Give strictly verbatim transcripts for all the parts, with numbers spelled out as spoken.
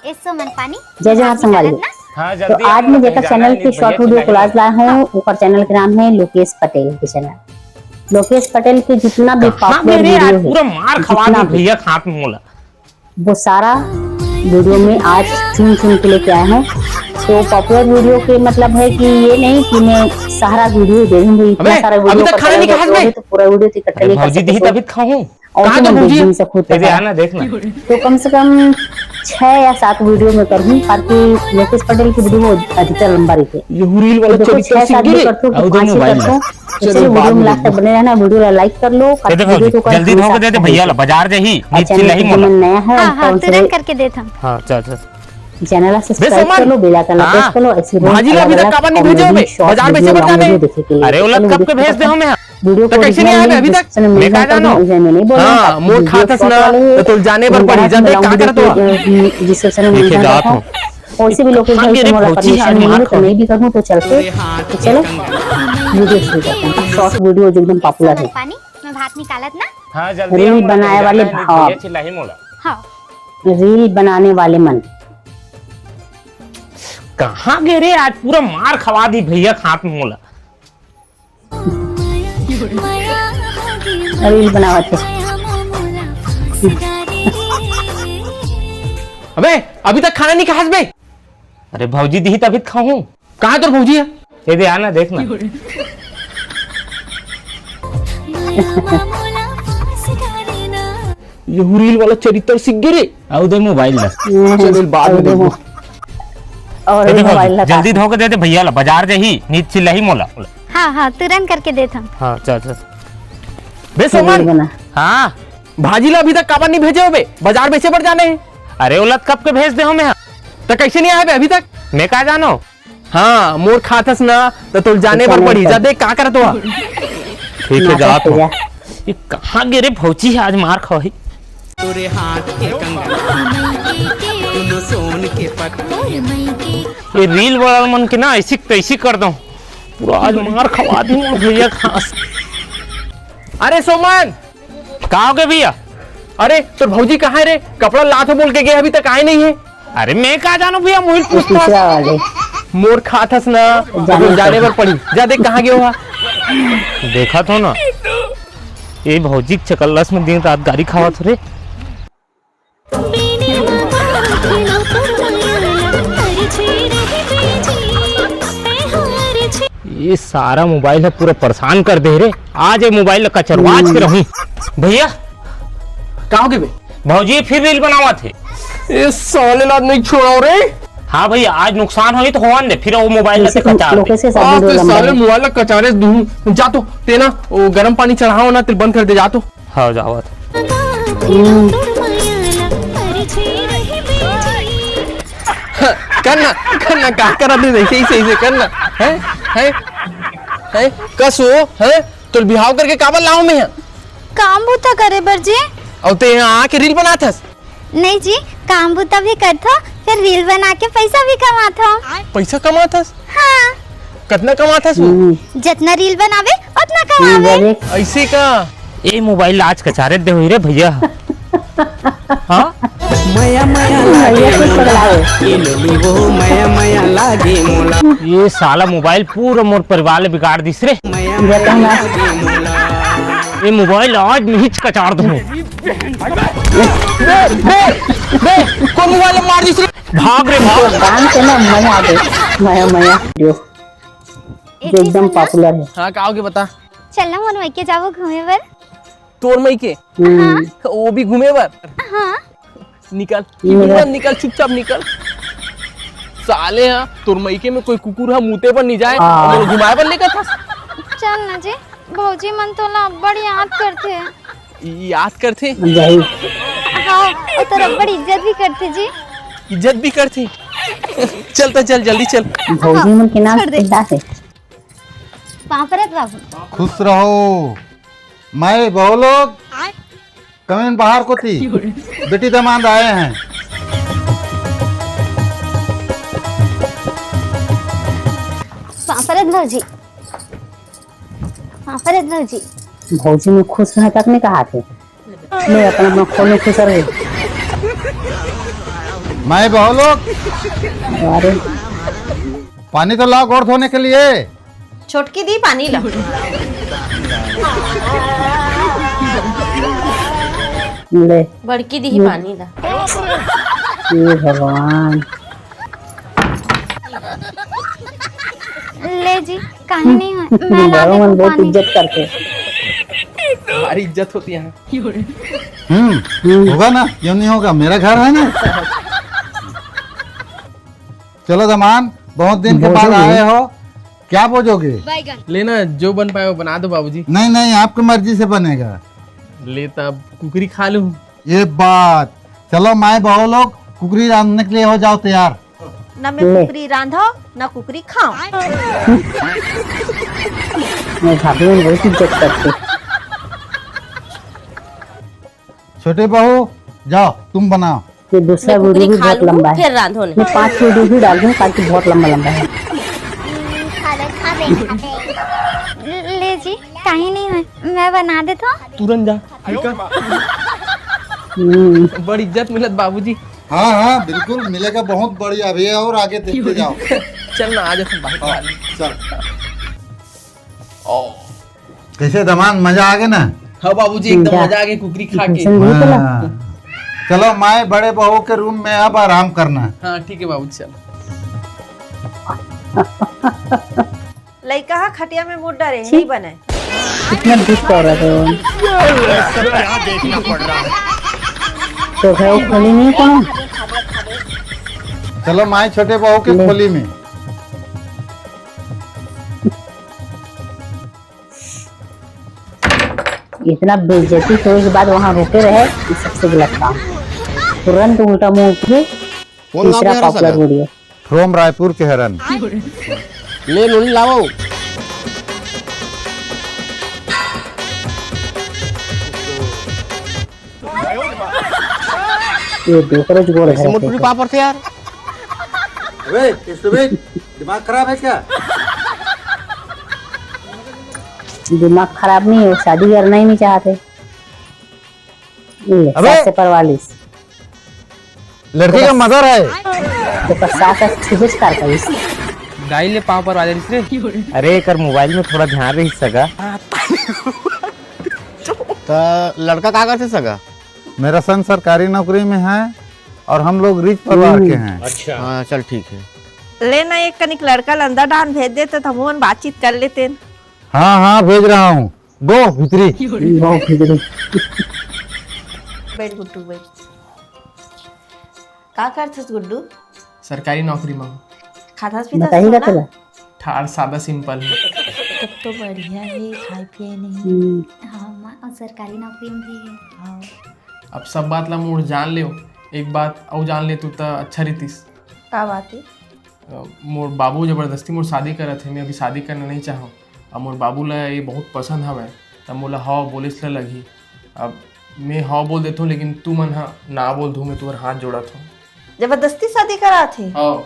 ए सोमन पानी। जय जोहार संगवारी हो। हाँ, तो जल्दी आज आओ, मैं जेकर चैनल के शॉर्ट वीडियो कोलाज लाए हूँ, ओकर चैनल के नाम है लोकेश पटेल के चैनल। लोकेश पटेल के जितना भी पॉपुलर वीडियो है, पूरा मार खवा दी भैया, खात में मोला। वो सारा वीडियो में आज चुन चुन के लेके आए हैं। तो पॉपुलर वीडियो के मतलब है कि ये नहीं कि मैं सारा वीडियो दे दूंगी, इतना सारा वीडियो, तो पूरा वीडियो तो इकट्ठा नहीं कर सकते। भौजी दी तभी खाऊं। और कहाँ तो भौजी? घूम सकूं तो है। आना, देखना। तो कम से कम छह या सात वीडियो में करूँ, ताकि लोकेश पटेल की वीडियो अधिकतर लंबा रही। ये रील वाला तो देखो, छह सात भी करते हो, पाँच ही करते हो। चलिए, वीडियो में लास्ट तक बने रहना, वीडियो ला लाइक कर लो, जल्दी धो के दे दे भैया ला, बाजार जाही, और चैनल पे जो मन नया है, हाँ, हाँ, तुरंत करके देत हम। हाँ, चल, चल। चैनल ला सब्सक्राइब कर लो, बेल आइकन ला प्रेस कर लो, ऐसे रोज भाजी ला अभी तक काबर नहीं भेजे हो बे? बाजार में से बता दे। अरे, ओला कब के भेज दे हमें? वीडियो को कैसे नहीं आया अभी तक? मैं का जानों? मैं नहीं बोल रहा हूँ। हाँ, मोर खात हस ना, तो तोल जाने बर पड़ी। जा देख, का करत हो? डिस्क्रिप्शन में लिखे जात हूँ। वैसे भी लोग के घर से मोला परमिशन नहीं मिले, तो मैं भी करूँ, तो चलते, तो चलो, वीडियो शुरू करते हैं। शॉर्ट वीडियो जो एकदम पॉपुलर है। पानी, मैं भात निकालत ना। हाँ, जल्दी रील बनाए वाले भाव। चिल्लाही मोला। हाँ। रील बनाने वाले मन। कहाँ गे रे? आज पूरा मार खवा दी भैया, खात में मोला। रील बनावत हे। अबे, अभी तक खाना नहीं खास बे? अरे भौजी दी तभी तो खाऊं। कहाँ तोर भौजी है? ये दे आना, देखना। ये रील वाला चरित्र सीख गे रे। आऊ दे मोबाइल ला। चल, बाद में देखो। और ये देखो, मोबाइल ला जल्दी धो के दे दे भैया ला, बाजार जाही, नी चिल्लाही मोला। हाँ, हाँ, तुरंत करके देत हूँ। हाँ, चल, चल। बे सोमन। हाँ। भाजी ला अभी तक काबर नहीं भेजे हो बे? बाजार बेचे बर जाने हे। अरे, ओला कब के भेज दे हो मैं? तो कैसे नहीं आया बे अभी तक? मैं का जानो? हाँ, मोर खात हस ना, तो तोल जाने बर पड़ी। जा देख, का करत हो? ठीक है, जात हो। ये कहाँ गे रे भौजी, आज मार खाही। तोरे हाथ के कंगन, दोनों सोन के पट। ये रील वाला मन के ना ऐसी तैसी कर दो, पूरा आज मार खवा दी मोर भैया खास। अरे सोमन, का हो गया भैया? अरे तोर भौजी कहाँ है रे? कपड़ा लात हो बोल के गए, अभी तक आए नहीं है। अरे मैं का जानू भैया, मुहिल पूछता। मोर खात हस ना, तो जाने बर पड़ी। जा देख कहाँ गया हुआ। देखा तो ना, ये भौजी के चकल्लस में दिन रात गारी खावत हो रे। ये सारा मोबाइल ह पूरा परेशान कर दे रे। आज ये मोबाइल ला कचरवाच के रहूं। भैया, का हो गे बे? भौजी फिर रील बनावत हे। ए साले ला नहीं छोड़ाओ रे। हाँ भैया, आज नुकसान होही तो होवन दे, फिर वो मोबाइल ला कचार दे। हाँ, तो साले मोबाइल ला कचारे दूं। जा तो, ते ना, वो गरम पानी चढ़ाओ ना, ते बंद कर दे, जा तो। हाँ, जावत। करना, करना, का करत हे? सही, सही से करना। हैं? हैं? हैं? कस हो? हैं? तोल बिहाव करके काबर लाओ मैं यहाँ? काम बूता करे बर जी। अउ ते यहाँ आके रील बनात हस? नहीं जी, काम बूता भी करथो, फिर रील बना के पैसा भी कमाथो। पैसा कमात हस? हाँ। कतना कमात हस वो? हम्म। जतना रील बनावे, उतना कमावे। अइसे का? ए मोबाइल ला आज कचारे दे होई रे भैया। हाँ? मया मया लागे मोला, ए लोली वो मया मया लागे मोला। ये साला मोबाइल पूरा मोर परिवार ले बिगाड़ दिस रे। मया मया लागे मोला। ये मोबाइल आज मैं ही कचार दूँ। बे, बे, बे, कौन मोबाइल मार दिस रे? भाग रे, भाग। काम से ना मजा आ गई। मया, मया। जो एकदम पॉपुलर है। हाँ, का होगे बता? चल ना, मोर मइके जाबो घूमे बर। तोर मइके? हम्म। हाँ। वो भी घूमे बर? हाँ। निकल, निकल। निकल, निकल, चुपचाप निकल। साले, हाँ, तोर मइके में कोई कुकुर हा मूते बर नहीं जाए, हाँ। घुमाए बर लेकर था। चल ना जी। भौजी मन तोला अब्बड़ याद करथे। याद करथे? हाँ, अउ तोर अब्बड़ इज्जत भी करथे जी। इज्जत भी करथे? चल त चल, जल्दी चल। भौजी मन के नाम छोड़ दे। पाँव परत बाबू। खुश रहो। मैं बहू लोग कमेन बाहर कोती बेटी दामाद आए हैं। पाँव परत भौजी। हाँ, अरे लो जी। भौजी में खुश रहे तक नहीं कहा थे। मैं अपना, अपना खोल में खुश रहे। माई बहू लोग, अरे। पानी तो लाओ गोड़ धोने के लिए। छोटकी दी पानी ला। ले। बड़की दी ही ले। पानी ला। हे भगवान। ले जी, काहे नहीं है? मैं ला बड़ों देती मन बहुत पानी। इज्जत करते। हमारी इज्जत होती है। हम्म, हम्म। होगा ना, क्यों नहीं होगा, मेरा घर है ना। चलो दमान, बहुत दिन के बाद आए हो, क्या बोजोगे? लेना, जो बन पाए वो बना दो बाबूजी। नहीं नहीं, आपकी मर्जी से बनेगा। ले तब कुकरी खा लूं। ये बात। चलो माए बहू लोग, कुकरी रांधने के लिए हो जाओ तैयार। ना मैं ले। कुकरी रांधो, ना कुकरी खाओ। मैं भाभी में बहुत इज्जत करती। छोटे बहू, जाओ तुम बनाओ। ये दूसरा मैं कुकरी वीडियो भी खा बहुत लूं, लंबा है। फिर रांधो नहीं। मैं पांच वीडियो भी डाल दूं ताकि बहुत लंबा लंबा है। ले जी, काहे नहीं है, मैं बना देता हूँ। तुरंत जा, ठीक है? हम्म। बड़ी इज्जत मिलत बाबूजी। हाँ हाँ, बिल्कुल मिलेगा, बहुत बढ़िया भैया, और आगे देखते जाओ। चल ना, आ जा तुम बाहर। हाँ, चल। ओ। कैसे दमान, मजा आ गया ना? हाँ बाबूजी, एकदम मजा। मजा आ गया कुकरी खा के। हाँ। चलो माए बड़े बहू के रूम में अब आराम करना। हाँ ठीक है बाबूजी, चलो। लइका हा खटिया में मुड़ डरे हे, छी। नहीं बने। कितना दुष्ट औरत है वो। तो है वो खोली नहीं कौन? चलो माए छोटे बहू के ले। खोली में। इतना बेइज्जती होने के बाद वहाँ रुके रहे, ये सबसे गलत काम। तुरंत उल्टा मुंह उठे, फोन तीसरा गाँव के हरा पॉपुलर सगा? वीडियो। फ्रॉम रायपुर के हरन। ले नोनी लाओ। ये देख रहे गोड़ ऐसे धरते मोटपुरी थे। पापड़ थे यार। अबे, स्टूपिड, दिमाग खराब है क्या? दिमाग खराब नहीं है, वो शादी करना ही नहीं चाहते। ये अबे! सास से परवालिस। लड़की का मदर है। तो का सास है, छुबे से कार करिस। गाई ले पाँव पर वाले रिस रे। अरे, एकर मोबाइल में थोड़ा ध्यान रही सगा। त लड़का का करथे सगा? मेरा सन सरकारी नौकरी में है और हम लोग रिच परिवार के हम्म। हैं। अच्छा। हाँ, चल ठीक है। ले ना, एक कनिक लड़का ल अंदर डाहन भेज देते त हमन बातचीत कर लेते। हाँ, हाँ, भेज रहा हूँ। गो भीतरी। गो भीतरी। बैठ गुड्डू, बैठ। का करथस गुड्डू? सरकारी नौकरी मा। खाथस पीथस बताही तो का ना? तोला? ठाढ़ सादा सिंपल। तब तो बढ़िया हे, खाए पिए नहीं। हम्म। हाँ माँ, अउ सरकारी नौकरी में भी हे। हाँ। अब सब बात ला मोर जान लेव, एक बात अउ जान लेतू त अच्छा रहितिस। का बात हे? अ, मोर बाबू जबरदस्ती मोर शादी करत हे, मैं अभी शादी करना नहीं चाहव। अब मोर बाबू ला ये बहुत पसंद हवय, त मोला हव बोलेच ला लगही। अब मैं हव बोल देथव, लेकिन तुमन ह ना बोल दू, मैं तुम्हर हाथ जोड़त हव। जबरदस्ती शादी करात हे? हव।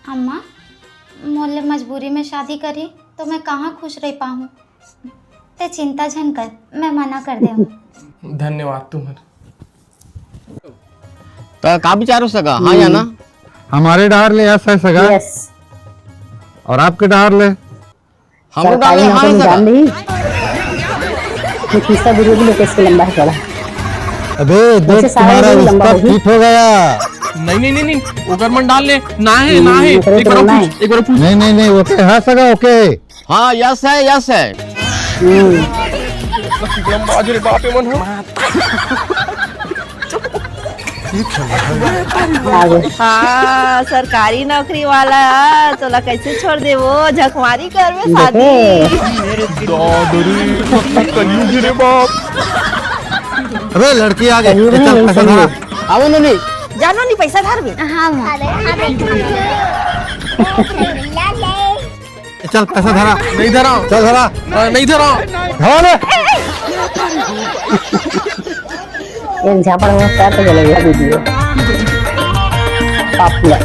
अम्मा, मोर ले मजबूरी में शादी करही, तो मैं कहाँ खुश रह पाहूँ? ते चिंता झन कर, मैं मना कर दे हूँ। धन्यवाद तुम्हर। त का विचार हो सगा? हाँ या ना? हमारे डहर ले यस है सगा। यस। और आपके डहर ले? हमरो डहर ले हाँ है सगा। ये तीसरा वीडियो भी लोकेश के लंबा है थोड़ा। अबे, देख, वैसे सारा तुम्हारा वीडियो लंबा रिश्ता होगी। फिट हो गया। नहीं, नहीं, नहीं, नहीं, ओकर मन डाल ले। ना है, ना है। हम्म, ओकरे एक बार तो ना पूछ, है। एक बार पूछ। नहीं, नहीं, नहीं, ओके, हाँ सगा, ओके। हाँ, यस है, यस है। हम्म। लंबा जो रे बाप ए मन हो। आ गए। हाँ, सरकारी नौकरी वाला, तोला कैसे छोड़ दे वो, झकमारी करबे शादी। देखे? दादरी, कलयुग रे बाप। अबे लड़की आ गई, कलयुग चल, नहीं, पैसा धरा। आवो नोनी। जानो नहीं, पैसा धर बे। हाँ, माँ। चल, पैसा धरा। नहीं धरा। चल, धरा। अ, नहीं धरा। धरा ले। एक झापड़ में पैर तो जलेगा वीडियो। पॉपुलर।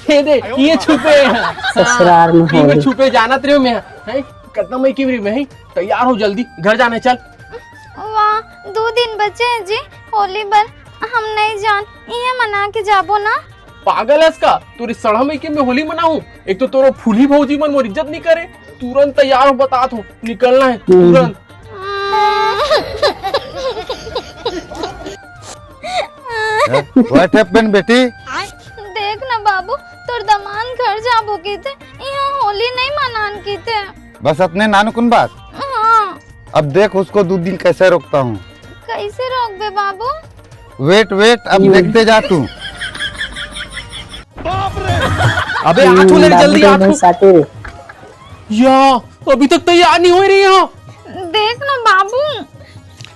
ये दे, ये छुपे हैं। ससुराल में ये होली। छुपे जानत रहे हो मैं, हैं? कितना मैं की में, हैं? तैयार हो जल्दी, घर जाना है, चल। वाह, दो दिन बचे हैं जी होली बर। हम नहीं जान, इहे मना के जाबो ना। पागल हस का? तोरी सड़हा मइके में होली मनाहूं? एक तो तोरो फूलही भौजी मन मोर इज्जत नहीं करे, तुरंत तैयार हो, बतात हो, निकलना है तुरंत। What happened, बेटी? देख ना बाबू, तोर दमांद घर जाबो किथे, इहां होली नहीं मनान किथे। बस अतने नानकुन बात। हाँ। अब देख उसको दो दिन कैसे रोकता हूँ। कैसे रोकबे बाबू? Wait wait, अब देखते जा तू। अबे आ तू ले, जल्दी आ तू। या, अभी तक तैयार नहीं हो रही है। देख ना बाबू।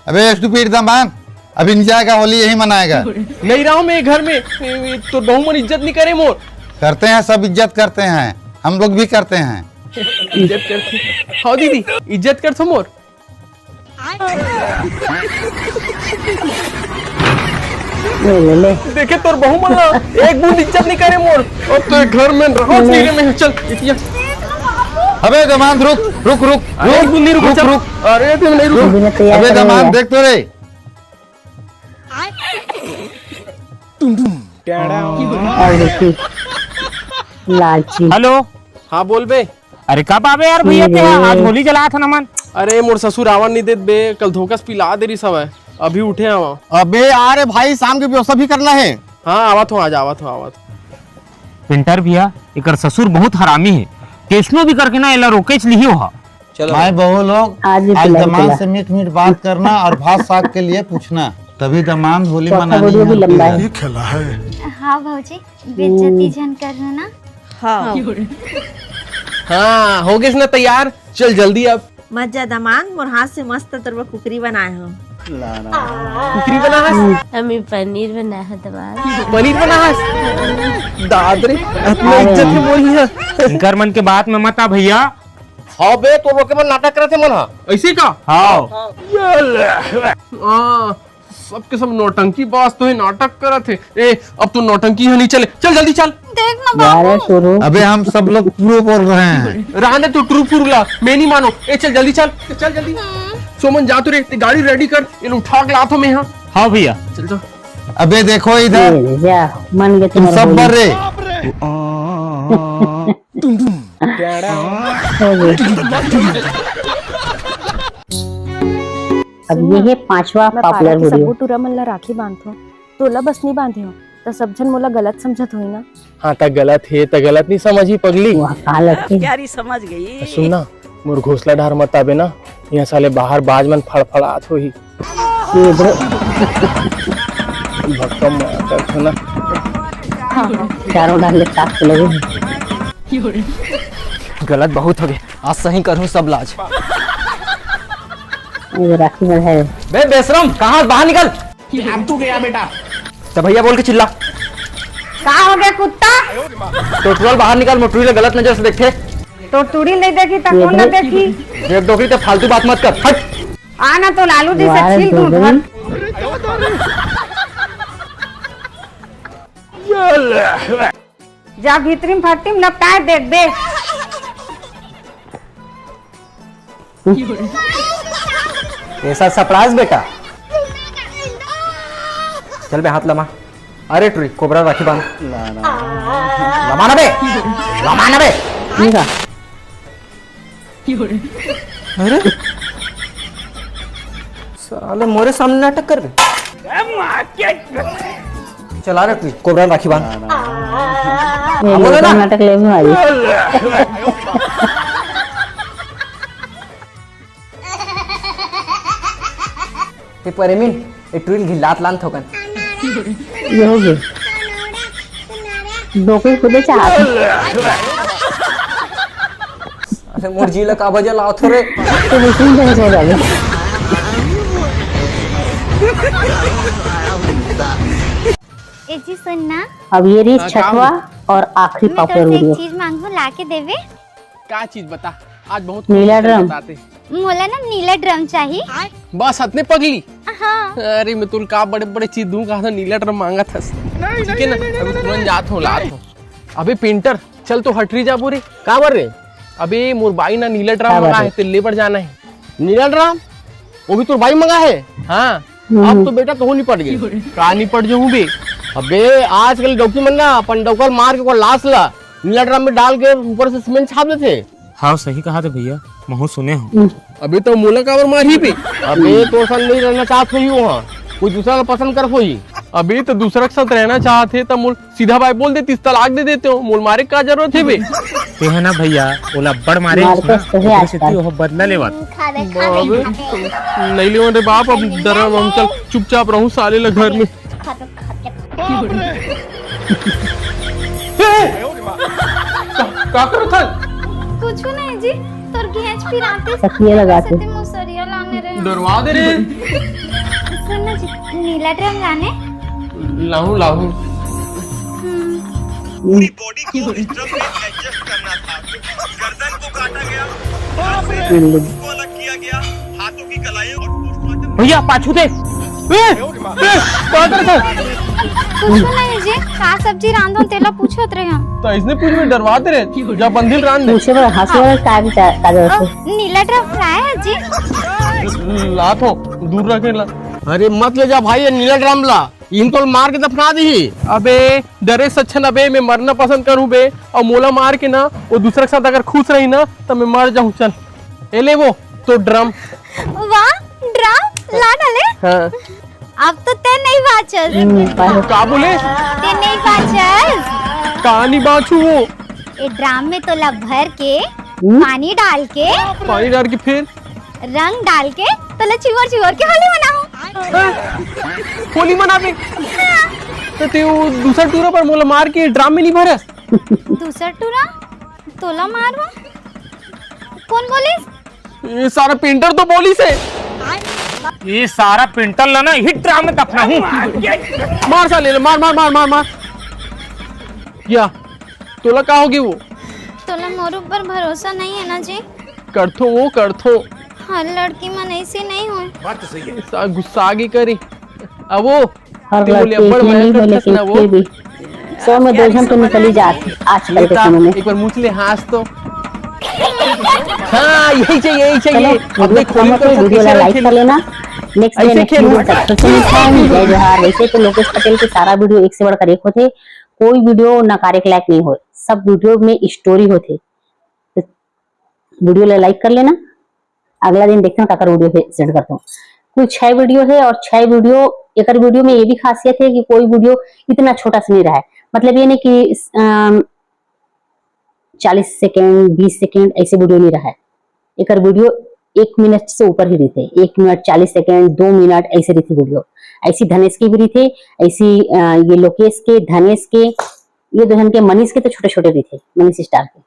अबे stupid दमांद, अभी नहीं जाएगा होली, यही मनाएगा। नहीं रहा हूँ मैं घर में। ए, ए, तो बहू मन इज्जत नहीं करे मोर। करते हैं, सब इज्जत करते हैं, हम लोग भी करते हैं। इज्जत करते। हाँ दीदी, इज्जत करथो मोर। ले ले ले। देखे तोर बहू मन ना, एक बूंद इज्जत नहीं करे मोर। अब तो घर में रहो नहीं रे मैं। चल इतिया। अबे दमांद, रुक रुक रुक। अरे एक बूंद नहीं रुको, रुक चल। रुक। अरे तुम नहीं रुको। बिना तैयार अबे करे दमांद, भैया। देख तो रे। और देखी, लालची। हेलो। हाँ बोल बे। अरे कब आबे यार भैया ते? आज होली जलात हन हमन। अरे मोर ससुर आवन नहीं देत बे, कल धोखस पिला दे रही सब है। अभी उठे हवा। अबे यार भाई, शाम की व्यवस्था भी करना है। हाँ आवत हो, आज आवत हो, आवत हो। पिंटर भैया, एकर ससुर बहुत हरामी है, कैसनो भी करके ना एला रोकेच लिही ओहा। माय बहू लोग, आज भी आज पिलाई दमांद पिला। से मीठ मीठ बात करना और भात साग के लिए पूछना, तभी दमांद होली चौथा मनानी वीडियो भी आती लंबा है। है। हाँ भौजी, बेइज्जती झन करना ना। हाँ। हाँ हो गए ना तैयार, चल जल्दी अब। मजा दमांद, मोर हाथ से मस्त तोर बर कुकरी बनाए हो। कुकरी बना है। हमें पनीर बना है दमांद। पनीर बना है। दाद रे, इतना इज्जत है मोर यहाँ। इनकर मन के बात में मत आ भैया। हाँ बे, तो लोग के मन नाटक करते मन हा। ऐसे का? हाँ। हाँ, सबके सब नौटंकी बाज तो है, नाटक करत है। ए, अब तो नौटंकी यहाँ नहीं चले, चल जल्दी चल। देख ना जा रहे बाबू। शुरू। अबे हम सब लोग ट्रू बोल रहे हैं। रहने तो ट्रू फुरुला, मैं नहीं मानो। ए चल जल्दी चल, चल जल्दी। सोमन जा तो रे, ते गाड़ी रेडी कर, ये उठा के लात हो मैं यहाँ। हाँ भैया। चल जा। अबे देखो इधर, ये जा, मन के तुम तुम्हारा सब होली। मर रहे। हो गई। अब ये है पांचवा मैं पॉपुलर पारा के वीडियो। सब्बो टूरा मन ला राखी बांधथों, तोला बस नहीं बांधे हो, त सब झन मोला गलत समझत होही ना। हाँ, त गलत हे, त गलत नहीं समझी पगली। वाह, कहाँ लगती है? प्यारी समझ गई। सुन ना, मोर घोसला डार मत आबे ना, यहाँ साले बाहर बाज मन फड़फड़ात होही। ये दो। भक्कम मारत हो ना। चारों डाल के साथ चले गए। गलत बहुत हो गए, आज सही करूँ सब लाज। ये राखी में है। बे बेशरम, कहाँ बाहर निकल। अब तू गया बेटा। तो भैया बोल के चिल्ला। का हो गया कुत्ता? तो टुरल बाहर निकल, मोटरी ले गलत नजर से देखते। तो टूरी नहीं देखी तो कौन ना देखी? देख डोकरी, तो फालतू बात मत कर, हट। आना तो लालू जी से वाह, छील दूं डोकरी। धन। जा भीतरी में फट्टी में लपटाए देख बे। ऐसा सरप्राइज बेटा। चल बे, हाथ लमा। अरे टुरी, कोबरा राखी बांध। लमा ना बे, लमा ना बे। निका। अरे साले मोरे सामने नाटक कर रहे। चला रे टुरी, कोबरा राखी बांध। ये बोलो ना। नाटक ले भी मारी। ते परेमिन, ए टुरी घिल्लात लान थोकन। ये हो गई। डोकरी खुदे चाहत। अरे मोर जी ला का बजा लाओ थोरे। तो बिल्कुल बहस हो जाएगी। ए जी सुन ना, अब ये रही हाँ, छठवा का? और आखिरी मैं पॉपुलर तोर से वीडियो। एक चीज मांगू, ला के देवे। का चीज बता? आज बहुत नीला खुश है ड्रम। बताते। मोला ना नीला ड्रम चाहिए। बस अतने पगली। हाँ। अरे मैं तुल का बड़े बड़े चीज दूं, कहा था नीला ड्रम मांगा था। ठीक है ना, अभी तुरंत जात हो, लात हो। अबे पेंटर, चल तो हटरी जाबो रे। का बर रे? अबे मोर बाई ना नीला ड्रम का बर मंगा रे? है, ते ले बर जाना है। नीला ड्रम? वो भी तोर बाई मंगा है? हाँ। अब तो बेटा तहूं निपट गे। का निपट जाहूं बे? अबे आजकल डौकी मन ना अपन डौका ल मार के ओकर लाश ला नीला ड्रम में डाल के ऊपर से सीमेंट छाप देथे। हाव, सही कहा थे भैया, महूं सुने हंव। अबे त मोला काबर मारही बे? अबे तोर संग नइ रहना चाहत होही ओहा, कोई दूसरा ला पसंद करत होही। अबे त दूसरा के साथ रहना चाहत हे त मोला सीधा बाय बोल देतिस, तलाक दे देतेंव, मोला मारे के का जरूरत हे बे? तेहा ना भैया, ओला अब्बड़ मारे हस ना, ओकरे सेती ओह बदला लेवत। नइ लेवन रे बाप, अब डरव हम, चल चुपचाप रहूं साले ला घर में। ए, ए, का, का करत हस? कुछु नहीं जी, तोर घेंच पिराते सखिया लगा के। सेती मुसरिया लाने रहे। डरवा दे रे। सुन ना जी, नीला ड्रम लाने। लाहूं, लाहूं। हम्म। पूरी बॉडी को इस ड्रम में एडजस्ट करना था। गर्दन को काटा गया, को अलग किया गया, हाथों की कलाइयों और पोस्टमार्टम भैया, पाछू देख। ए, ए, का करत हस? कुछु नहीं जी, का सब्जी रांधों तेला पूछत रहे हम। त अइसने पूछ में डरवात रहे, जा बंधिल रांध दे। पूछे बर हंसो बर का विचार, का जरूरत हे? नीला ड्रम फ्राई है जी। लात हंव, दूर रखे ला। अरे मत ले जा भाई, ये नीला ड्रम ला, इहिन तोला मार के दफना दिही। अबे डरे से अच्छा ना बे, मैं मरना पसंद करहूं बे, अउ मोला मार के ना, ओ दूसरा के साथ अगर खुश रही ना, त मैं मर जाहूं। चल, ए ले वो, तोर ड्रम। वाह, ड्रम ला डाले। हां। अब तो तैं नहीं बाँचस। हम्म, बाँचस। का बोले? तैं नहीं बाँचस। का नहीं बाँचहूं वो? ए ड्रम में तोला भर के, हम्म? पानी डाल के, पानी डाल के फिर? रंग डाल के तोला चिवर चिवर के होली मनाहूं। हां? होली मनाबे? हां। त तैं वो दूसर टूरा बर मोला मार के ड्रम में नहीं भरस? दूसर टूरा? तोला मारहूं? कोन बोलिस? ये सारा पेंटर तो बोलिस हे। ये सारा पेंटर ला ना इही ड्रम में दफनाहूं। मार साले ला, मार, मार, मार, मार, मार। या, तोला का होगे वो? तोला मोर ऊपर भरोसा नहीं है ना जी? करथों वो, करथों। हर लड़की मन ऐसे नहीं होय। बात तो सही है। सा-, गुस्सा आगे करी। अब वो हर लड़की ऐसे नहीं होय, लेकिन फिर भी सौ में दो झन तो निकल ही जात हे आजकल के समय में। एक बार मुछ ले हंस तो। हां, यही चाहिए, यही चाहिए। चलो, अब देख, वीडियो पसंद हो तो वीडियो ला लाइक कर लेना। नेक्स्ट डे, नेक्स्ट वीडियो तक। तो चलिए, जय जोहार। वैसे तो लोकेश पटेल के सारा वीडियो एक से बढ़कर एक होथे, कोई वीडियो नकारे के लायक नहीं होय, सब वीडियो में स्टोरी होथे। तो वीडियो ला लाइक कर लेना। अगला दिन देखते हैं काकर वीडियो फिर सेंड करता हूँ। कुल छह वीडियो है और छह वीडियो, एकर वीडियो में ये भी खासियत है कि कोई वीडियो इतना छोटा सा नहीं रहा है। मतलब ये नहीं कि अम, चालीस सेकेंड, बीस सेकेंड ऐसे वीडियो नहीं रहा है। एकर वीडियो एक मिनट से ऊपर ही रहते हैं, एक मिनट, चालीस सेकेंड, दो मिनट ऐसे रहते वीडियो। ऐसी धनेश की भी रहते, ऐसी अ, ये लोकेश के, धनेश के, ये दो जन के, मनीष के तो छोटे छोटे रहते, मनीष स्टार के।